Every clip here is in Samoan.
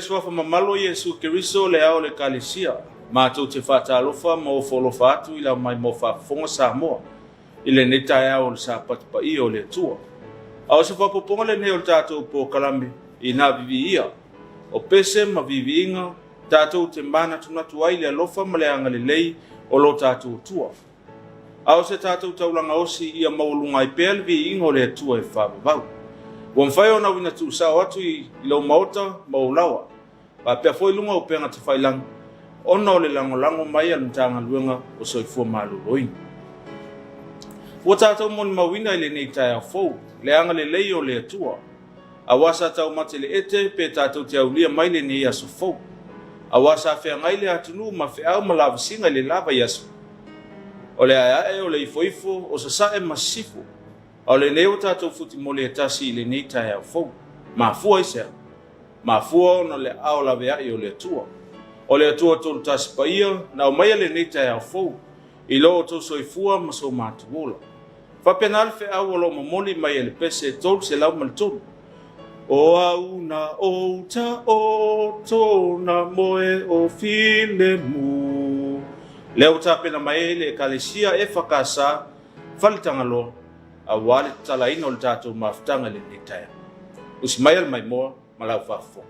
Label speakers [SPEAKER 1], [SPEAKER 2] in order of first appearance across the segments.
[SPEAKER 1] Suafa mamalu o Iesu Keriso le Ao o le Ekalesia, matou te faatalofa ma ofo alofa atu i lau maimoa faafofoga Samoa i lenei taeao o le Sapati paia o le Atua. A o se faaopoopoga lenei o le tatou polokalame i nā viviia o pese ma viviiga tatou te manatunatu ai i le alofa ma le agalelei o lo tatou Atua. A o se tatou taulaga osi ia maualuga ai pea le viiga o le Atua e faavavau. Ua mafai ona uina tuusao atu i lou maota ma ou laoa, faapea foi luga o upega tafailagi, ona o le lagolago mai a le Matagaluega o Soifua Maloloina. Ua tatou molimauina i lenei taeao fou le agalelei o le Atua. Aua sa taumate le ete pe tatou te aulia mai lenei aso fou. Aua sa feagai le atunuu ma feau ma lavasiga i le la vaiaso. O le aeae o le ifoifo o sasae ma sisifo. A o lenei ua tatou futimole e tasi i lenei taeao fou. Mafua i sea? Mafua ona le aao laveai o le Atua. O le Atua Tolutasi Paia na aumaia lenei taeao fou i lo outou soifua ma so matou ola. Faapena le feau o lo o momoli mai e le pese 303. O au na ou taoto na moe o filemu. Lea ua tapena mai ai le Ekalesia EFKS Faletagaloa aua le tatalaina o le tatou mafutaga i lenei taeao. Usi maia le maimoa ma lau faafofoga.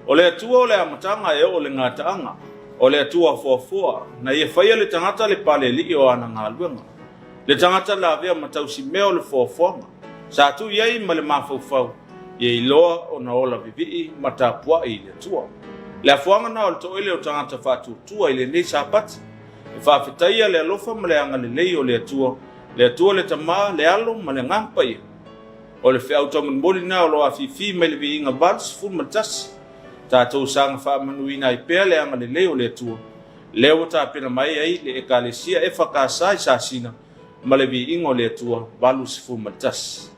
[SPEAKER 1] O le Atua o le amataga e oo le gataaga, o le Atua foafoa, na ia faia le tagata le palealii o ana galuega. Le tagata lavea ma tausimea o le foafoaga, sa tuu i ai ma le mafaufau, ia iloa ona ola vivii ma tapuai i le Atua. Le afuaga na o le toele o tagata faatuatua i lenei Sapati, e faafetaia le alofa ma le agalelei o le Atua. Le Atua le Tama, le Alo ma le Agaga Paia. O le feau taumolimoli lena o lo o afifi mai le Viiga 81, tatou saga faamanuina ai pea le agalelei o le Atua, lea ua tapena mai ai le Ekalesia EFKS i Sasina ma le Viiga o le Atua 81.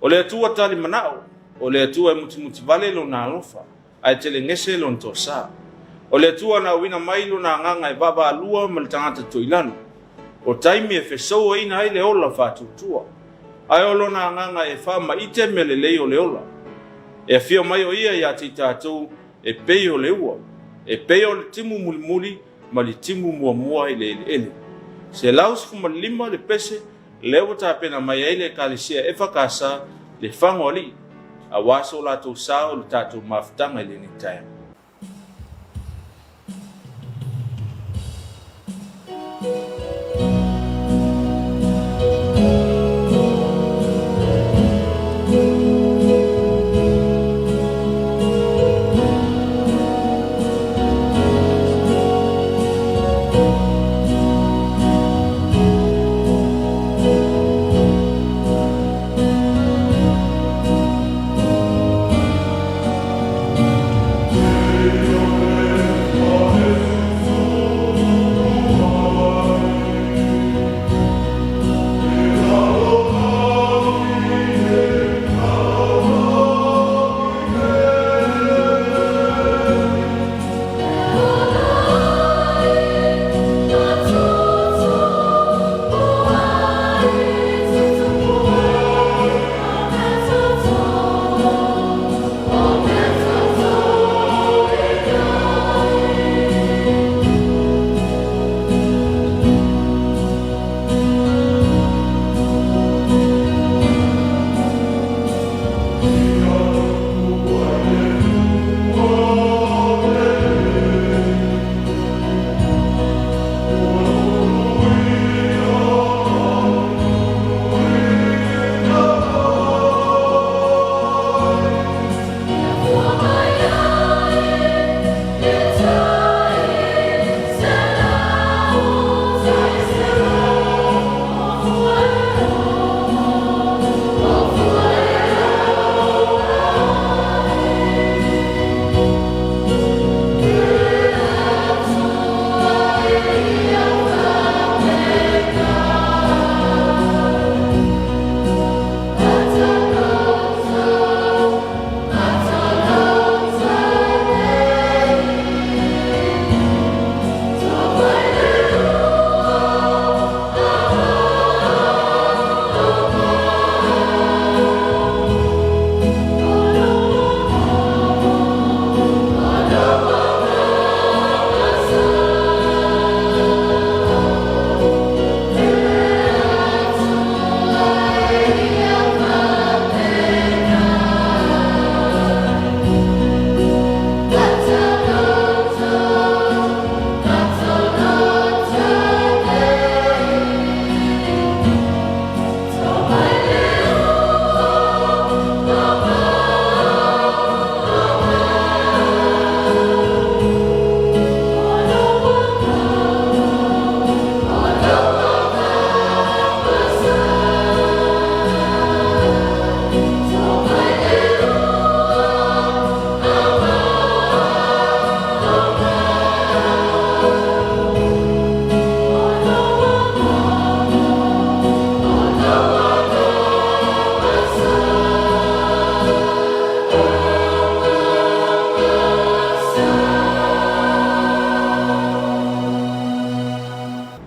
[SPEAKER 1] O le Atua tali manao, o le Atua e mutimutivale lona alofa, ae telegese lona toasa. O le Atua na auina mai lona agaga e vaavaalua ma le tagata toilalo. O taimi e fesouaina ai le ola faatuatua, ae o lona agaga e faamaite mea lelei o le ola. E afio mai o ia ia te i tatou e pei o le ua, e pei o le timu mulimuli ma le timu muamua i le eleele. 115 le pese lea ua tapena mai ai le Ekalesia EFKS le Fagoalii aua so latou sao i le tatou mafutaga i lenei taeao.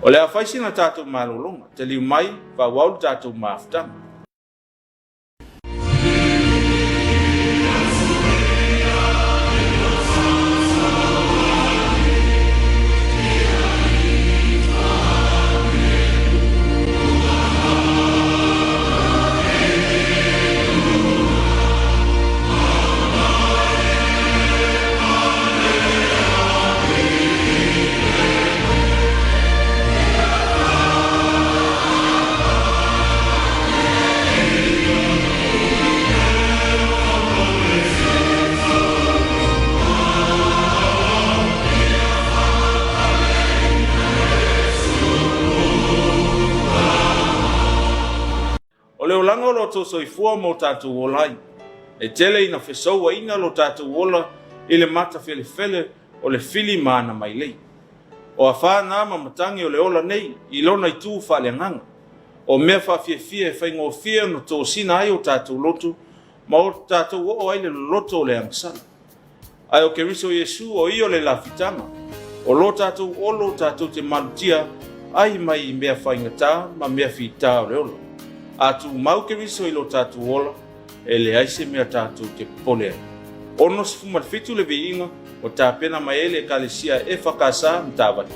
[SPEAKER 1] O le a fai sina tatou malologa, taliu mai, faaauau le tatou mafutaga. O le olaga o lo outou soifua ma o tatou ola ai. E tele ina fesouaina lo tatou ola i le matafelefele o le fili ma ana mailei. O afā na ma matagi o le ola nei i lona itu faaleagaga. O mea faafiafia e faigofie ona tosina ai o tatou loto ma o tatou oo ai le loloto o le agasala. Ae o Keriso Iesu o ia o le lafitaga, o lo tatou olo tatou te malutia ai mai i mea faigata ma mea fita o le ola. A tumau Keriso i lo tatou ola, e leai se mea tatou te popole ai. 67 le viiga ua tapena mai ai le Ekalesia EFKS Matavai.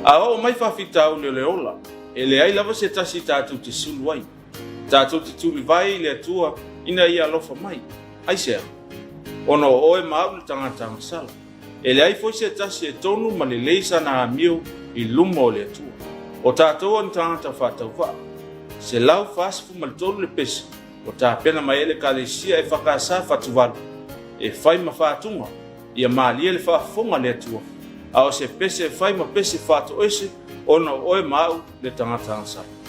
[SPEAKER 1] A oo mai faafitauli o le ola, E leai lava se tasi tatou te sulu ai. Tatou te tulivae i le Atua ina ia alofa mai. Aisea? Ona o oe ma au le tagata agasala. E leai foi se tasi e tonu ma lelei sana amio i luma o le Atua. O tatou o ni tagata faatauvaa. 143 le pese ua tapena mai ai le Ekalesia EFKS Fatuvalu e fai ma faatuga ia malie le faafofoga a le Atua, a o se pese e fai ma pese faatoese ona o oe ma au le tagata agasala.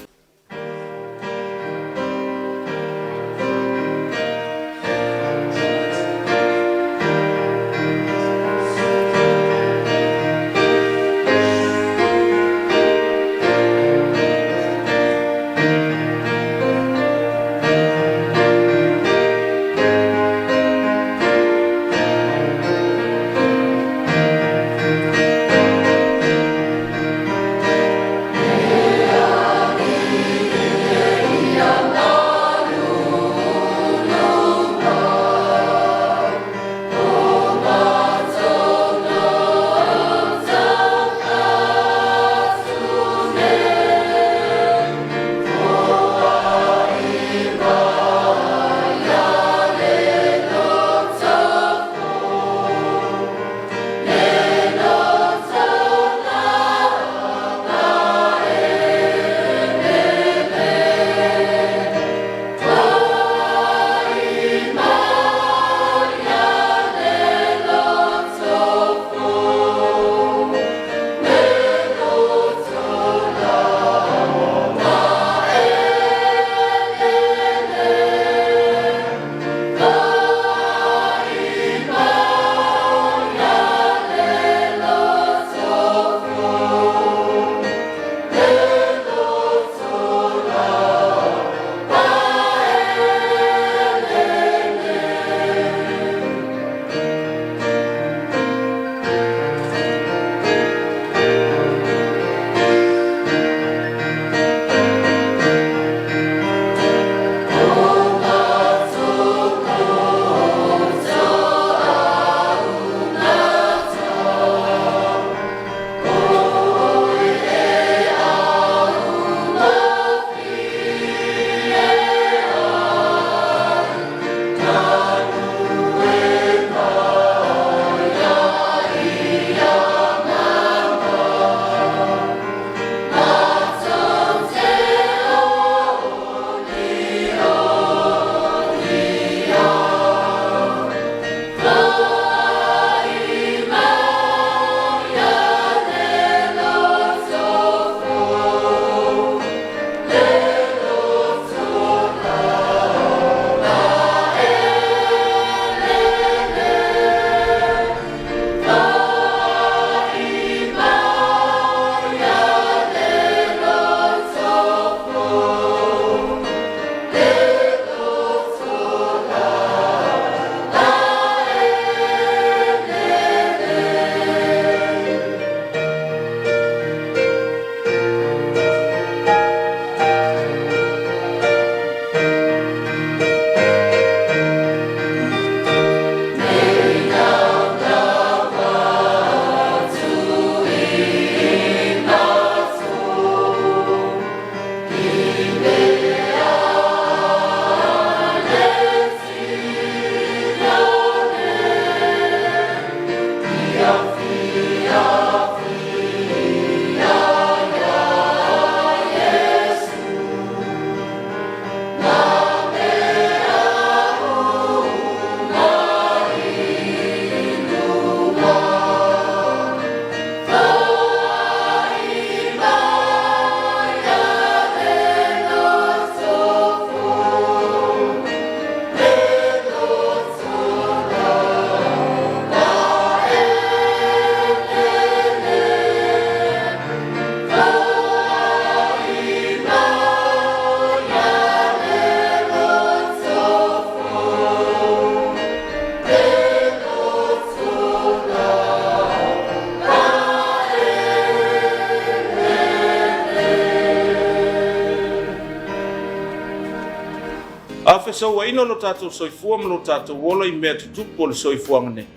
[SPEAKER 1] A fesauaina lo tatou soifua ma lo tatou ola i mea tutupu o le soifuaga nei,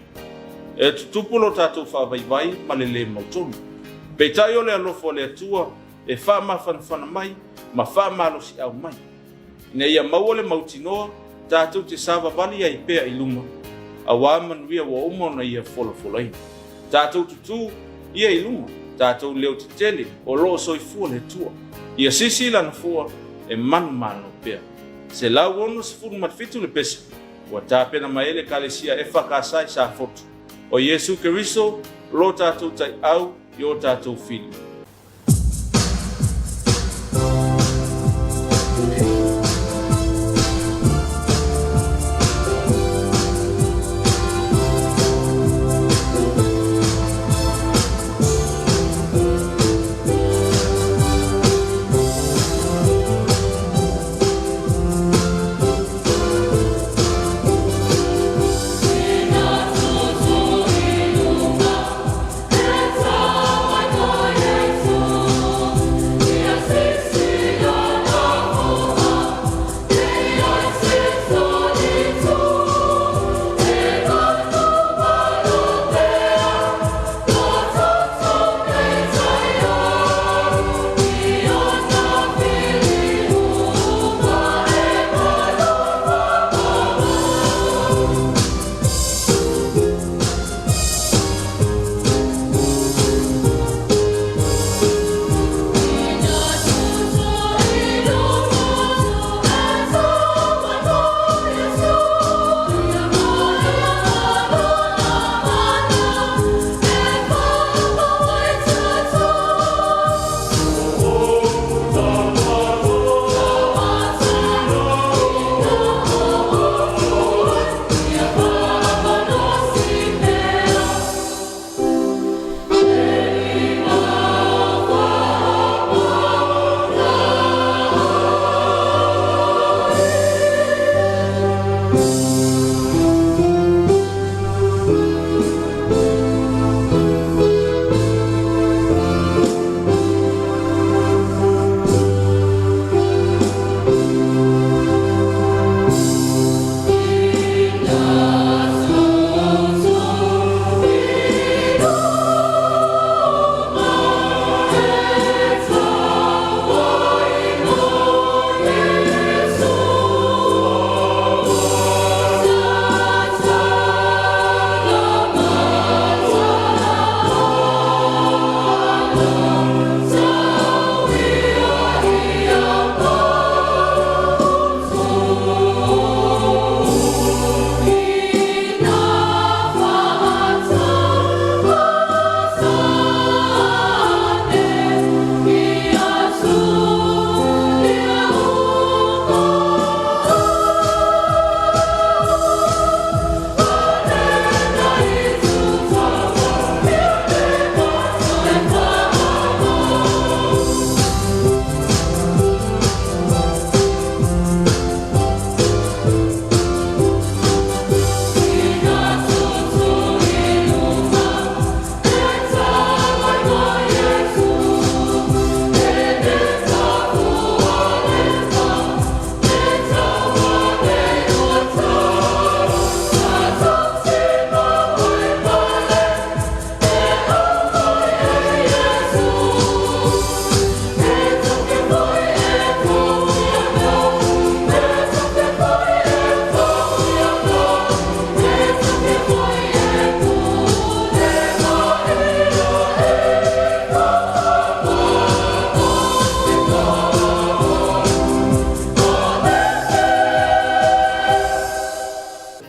[SPEAKER 1] e tutupu lo tatou faavaivai ma le lē mautonu. Peitai o le alofa o le Atua e faamafanafana mai ma faamalosiau mai. Ina ia maua le mautinoa, tatou te savavali ai pea i luma, auā manuia ua uma ona ia folafolaina. Tatou tutū ia i luma, tatou leo tetele o lo o soifua le Atua. Ia sisi lana fua e manumalo pea. 167 le pese ua tapena mai ai le Ekalesia EFKS i Safotu. O Iesu Keriso lo tatou taiau i o tatou fili.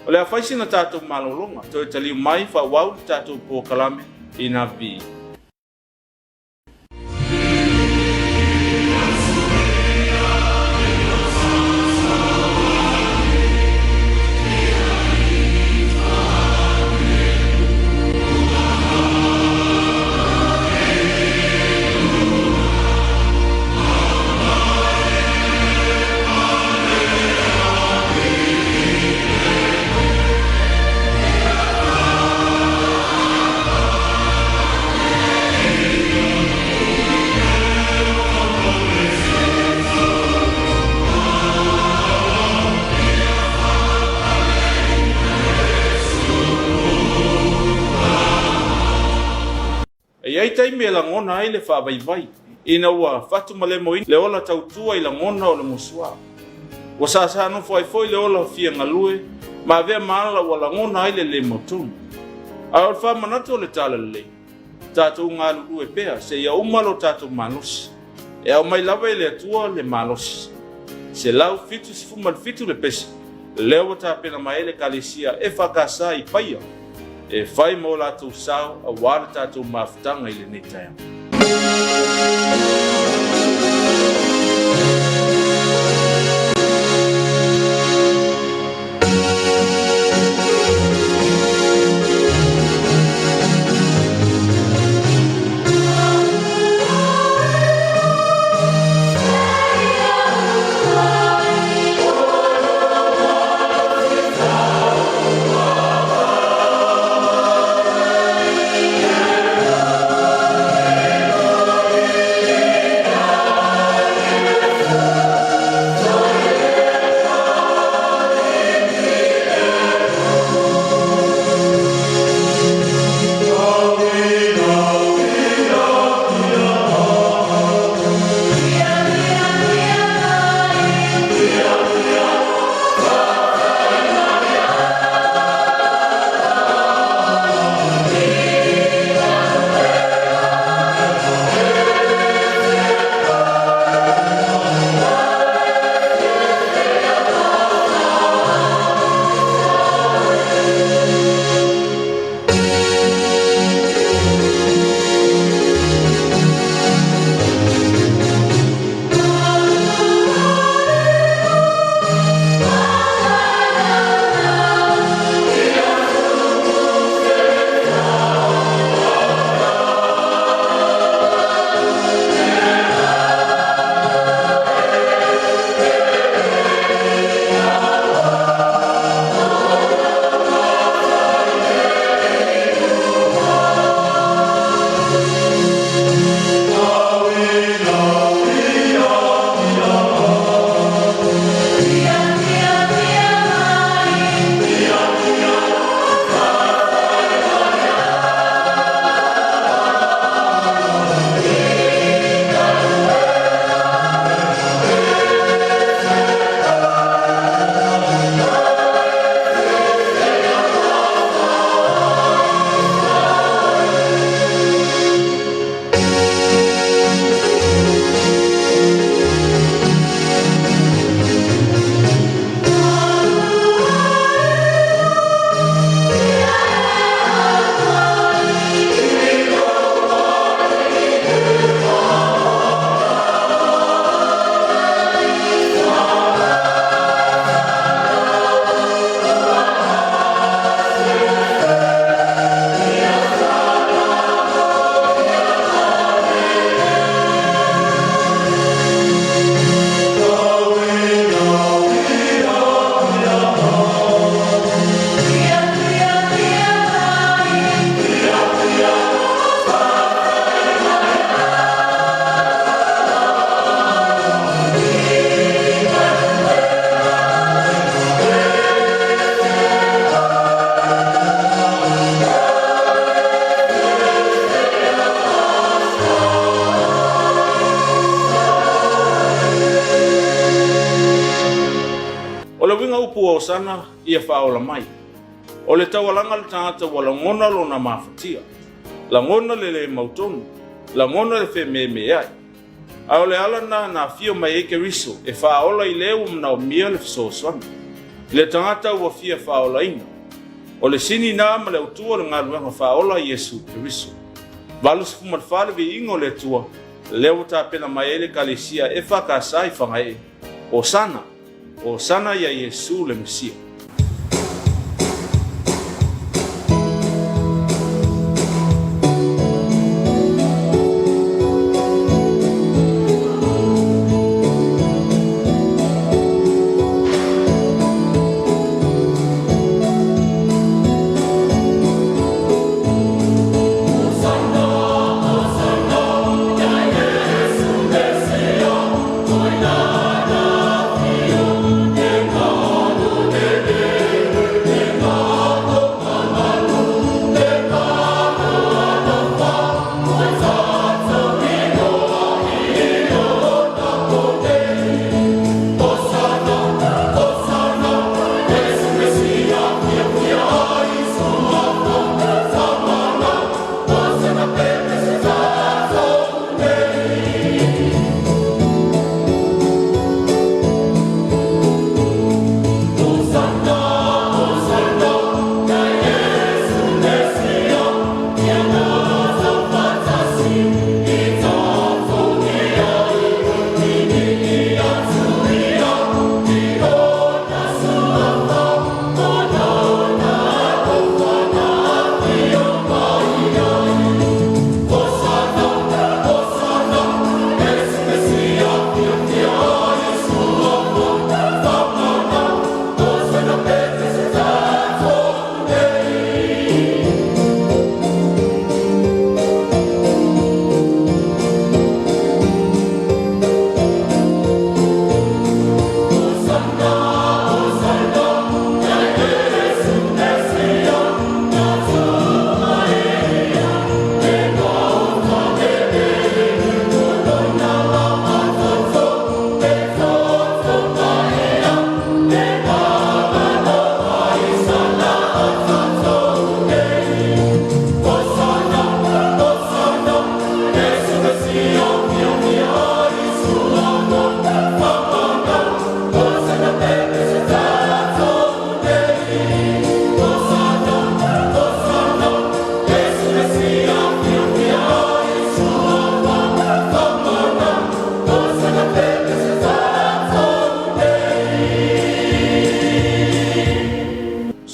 [SPEAKER 1] O le a fai sina tatou malologa, toe taliu mai faaauau le tatou polokalame i na vi. E i ai taimi e lagona ai le faavaivai ina ua fatumalemoina le ola tautua i lagona o le musuā. Ua sāsā nofo ai foi le ola fia galue ma avea ma ala ua lagona ai le lē mautonu. A o le faamanatu o le Talalelei, tatou galulue pea seia uma lo tatou malosi. E aumai lava e le Atua le malosi. 177 le pese lea ua tapena mai ai le Ekalesia EFKS i Paia e fai ma o latou sao aua le tatou mafutaga i lenei taeao. O le uiga upu ua Hosana ia faaola mai. O le taualaga le tagata ua lagona lona mafatia, lagona le lē mautonu, lagona le fememeai. A o le ala lena na afio mai ai Keriso e faaola i le ua manaomia le fesoasoani, i le tagata ua fia faaolaina. O le sini na ma le autu o le galuega faaola a Iesu Keriso. 84 le viiga o le Atua, lea ua tapena mai ai le Ekalesia EFKS i Fagaee. Hosana! Hosana iā Iesu le Mesia.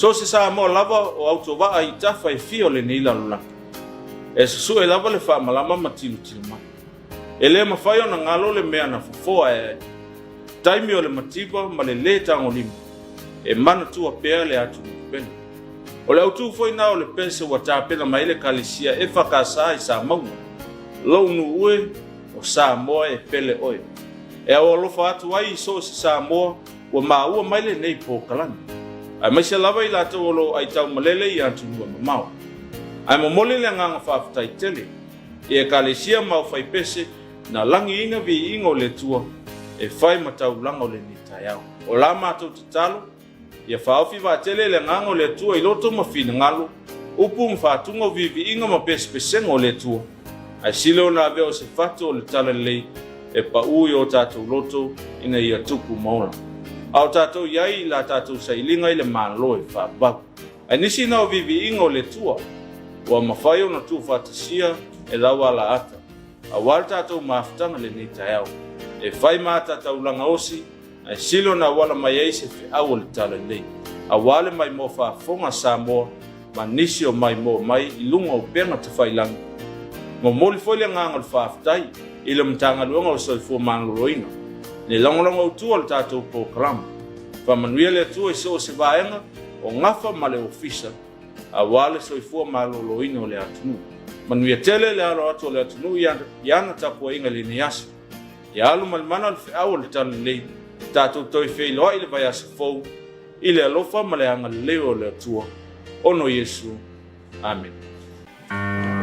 [SPEAKER 1] So o se Samoa lava o autovaa i tafa e fia o lenei lalolagi, e susue lava le faamalama ma tilotilo mai. E le mafai ona galo le mea na fofoa ae taimi o le mativa ma le lē tagolima e manatua pea le atunuu pele. O le autu foi na o le pese ua tapena mai le Ekalesia EFKS i Samauga, Lou nuu e, o Samoa e pele oe. E ao alofa atu ai i so o se Samoa ua maua mai lenei polokalame, aemaise lava i latou o lo o aitaumalele i atunuu e mamao. Ae momoli le agaga faafetai tele i Ekalesia ma aufaipese na lagiina viiga o le Atua e fai ma taulaga o lenei taeao. O la matou tatalo, ia faaofi vaatele le agaga o le Atua i loto ma finagalo, upu ma faatuga o viiviiga ma pesepesega o le Atua, ae sili ona avea o se fatu o le talalelei e paʻu i o tatou loto ina ia tupu ma ola. A o tatou i ai i la tatou sailiga i le Malo e faavavau. Ae nisi na o viiviiga o le Atua ua mafai ona tuufaatasia e lau alaata, aua le tatou mafutaga lenei taeao, e fai ma ata taulaga osi, ae sili ona auala mai ai se feau o le talalelei, aua le maimoa faafofoga a Samoa ma nisi o maimoa mai i luga o upega tafailagi. Momoli foi le agaga o le faafetai i le Matagaluega o Soifua Maloloina i le lagolago autu o le tatou polokalame. Faamanuia le Atua i so o se vaega o gafa ma le Ofisa aua le soifua maloloina o le atunuu. Manuia tele le alo atu o le atunuu i ana tapuaiga i lenei aso. Ia alu ma le mana o le feau o le Talalelei, tatou toe feiloai i le vaiaso fou, i le alofa ma le agalelei o le Atua, ona o Iesu. Amene.